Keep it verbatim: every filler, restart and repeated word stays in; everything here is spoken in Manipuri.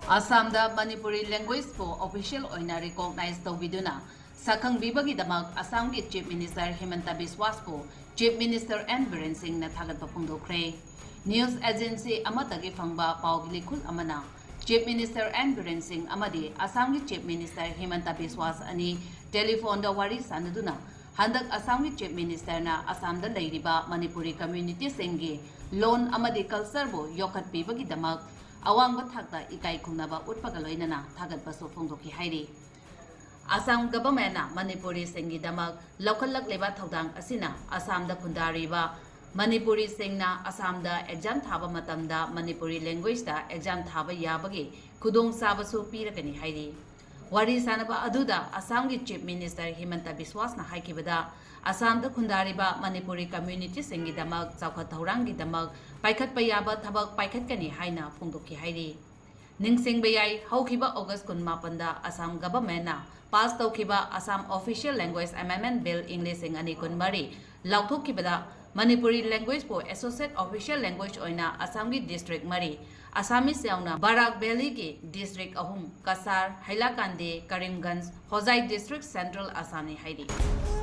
ꯑꯁꯥꯝꯗ ꯃꯅꯤꯄꯨꯔꯤ languageꯄꯨ official ꯑꯣꯏꯅ recognize ꯇꯧꯕꯤꯗꯨꯅ ꯁꯛꯈꯪꯕꯤꯕꯒꯤꯗꯃꯛ ꯑꯁꯥꯝꯒꯤ Chief Minister ꯍꯤꯃꯟꯇ ꯕꯤꯁ꯭ꯋꯥꯁꯄꯨ Chief Minister ꯑꯦꯟ ꯕꯤꯔꯦꯟ ꯁꯤꯡꯅ ꯊꯥꯒꯠꯄ ꯐꯣꯡꯗꯣꯛꯈ꯭ꯔꯦ꯫ News agency ꯑꯃꯠꯇꯒꯤ ꯐꯪꯕ ꯄꯥꯎꯒꯤ ꯂꯤꯈꯨꯜ ꯑꯃꯅ Chief Minister ꯑꯦꯟ ꯕꯤꯔꯦꯟ ꯁꯤꯡ ꯑꯃꯗꯤ ꯑꯁꯥꯝꯒꯤ Chief Minister ꯍꯤꯃꯟꯇ ꯕꯤꯁ꯭ꯋꯥꯁ ꯑꯅꯤ telephoneꯗ ꯋꯥꯔꯤ ꯁꯥꯟꯅꯗꯨꯅ ꯍꯟꯗꯛ ꯑꯁꯥꯝꯒꯤ Chief Ministerꯅ ꯑꯁꯥꯝꯗ ꯂꯩꯔꯤꯕ ꯃꯅꯤꯄꯨꯔꯤ communityꯁꯤꯡꯒꯤ ꯂꯣꯟ ꯑꯃꯗꯤ cultureꯕꯨ ꯌꯣꯛꯈꯠꯄꯤꯕꯒꯤꯗꯃꯛ ꯑꯋꯥꯡꯕ ꯊꯥꯛꯇ ꯏꯀꯥꯏ ꯈꯨꯝꯅꯕ ꯎꯠꯄꯒ ꯂꯣꯏꯅꯅ ꯊꯥꯒꯠꯄꯁꯨ ꯐꯣꯡꯗꯣꯛꯈꯤ ꯍꯥꯏꯔꯤ꯫ ꯑꯁꯥꯝ governmentꯅ ꯃꯅꯤꯄꯨꯔꯤꯁꯤꯡꯒꯤꯗꯃꯛ ꯂꯧꯈꯠꯂꯛꯂꯤꯕ ꯊꯧꯗꯥꯡ ꯑꯁꯤꯅ ꯑꯁꯥꯝꯗ ꯈꯨꯟꯗꯥꯔꯤꯕ ꯃꯅꯤꯄꯨꯔꯤꯁꯤꯡꯅ ꯑꯁꯥꯝꯗ exam ꯊꯥꯕ ꯃꯇꯝꯗ ꯃꯅꯤꯄꯨꯔꯤ languageꯇ exam ꯊꯥꯕ ꯌꯥꯕꯒꯤ ꯈꯨꯗꯣꯡꯆꯥꯕꯁꯨ ꯄꯤꯔꯒꯅꯤ ꯍꯥꯏꯔꯤ꯫ ꯋꯥꯔꯤ ꯁꯥꯅꯕ ꯑꯗꯨꯗ ꯑꯁꯥꯝꯒꯤ Chief Minister ꯍꯤꯃꯟꯇ ꯕꯤꯁ꯭ꯋꯥꯁꯅ ꯍꯥꯏꯈꯤꯕꯗ, ꯑꯁꯥꯝꯗ ꯈꯨꯟꯗꯥꯔꯤꯕ ꯃꯅꯤꯄꯨꯔꯤ communityꯁꯤꯡꯒꯤꯗꯃꯛ ꯆꯥꯎꯈꯠ ꯊꯧꯔꯥꯡꯒꯤꯗꯃꯛ ꯄꯥꯏꯈꯠꯄ ꯌꯥꯕ ꯊꯕꯛ ꯄꯥꯏꯈꯠꯀꯅꯤ ꯍꯥꯏꯅ ꯐꯣꯡꯗꯣꯛꯈꯤ ꯍꯥꯏꯔꯤ꯫ ꯅꯤꯡꯁꯤꯡꯕ ꯌꯥꯏ, ꯍꯧꯈꯤꯕ August ꯀꯨꯟꯃꯥꯄꯟꯗ ꯑꯁꯥꯝ governmentꯅ pass ꯇꯧꯈꯤꯕ Assam Official Language Amendment Bill ꯏꯪ ꯂꯤꯁꯤꯡ ꯑꯅꯤ ꯀꯨꯟꯃꯔꯤ ꯂꯥꯎꯊꯣꯛꯈꯤꯕꯗ ꯃꯅꯤꯄꯨꯔꯤ languageꯄꯨ associate official language ꯑꯣꯏꯅ ꯑꯁꯥꯝꯒꯤ district ꯃꯔꯤ, Assamese ꯌꯥꯎꯅ Barak Valleyꯒꯤ district ꯑꯍꯨꯝ, ꯀꯁꯥꯔ, ꯍꯩꯂꯥꯀꯥꯟꯗꯤ, ꯀꯔꯤꯝꯒꯟꯖ, ꯍꯣꯖꯥꯏ district central Assamꯅꯤ ꯍꯥꯏꯔꯤ꯫